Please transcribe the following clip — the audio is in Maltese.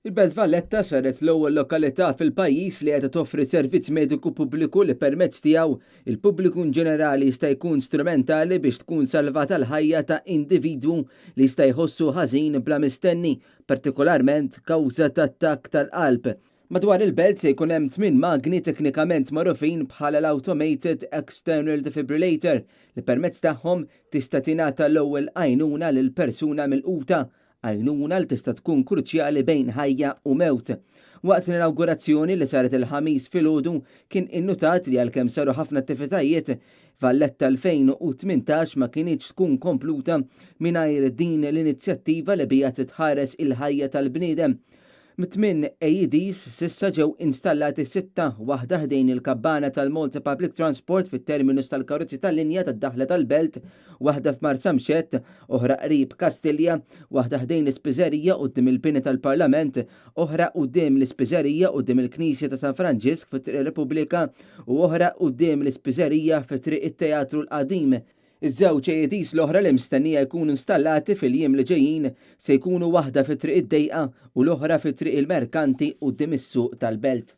Il-Belt Valletta saret l-ewwel lokalità fil-pajjiż li qiegħda toffri servizz mediku pubbliku li permezz tiegħu il-pubbliku inġenerali jista' jkun strumentali biex tkun salvata l-ħajja ta' individwu li jista' jħossu ħażin bla mistenni, partikolarment kawża ta' attakk tal-qalb. Madwar il-belt se jkun hemm tmien magni teknikament magħrufin bħala l-Automated External Defibrillator li permezz tagħhom tista' tingħata l-ewwel għajnuna lil persuna milquta, għajnuna li tista' tkun kruċjali bejn ħajja u mewt. Waqt l-inawgurazzjoni li saret il-Ħamis filgħodu kien innutat li għalkemm saru ħafna attivitajiet, Valletta 2018 ma kinitx tkun kompluta mingħajr din l-inizjattiva li biha titħares il-ħajja tal-bniedem. Mit-tmien AEDs s'issa ġew installati sitta, waħda ħdejn il-kabbana tal-Malta Public Transport fit-terminus tal-karozzi tal-linja tad-daħla tal-Belt, waħda f'Marsamxett, oħra qrib Kastilja, waħda ħdejn l-Ispiżerija quddiem il-bini tal-Parlament, oħra quddiem l-Ispiżerija quddiem il-Knisja ta' San Franġisk fi Triq ir-Repubblika u oħra quddiem l-Ispiżerija fi Triq it-Teatru l-Qadim. Iż-żewġ AEDs l-oħra li mistennija jkunu installati fil-jiem li ġejjin se jkunu waħda fi Triq id-Dejqa u l-oħra fi Triq il-Merkanti quddiem is-suq tal-Belt.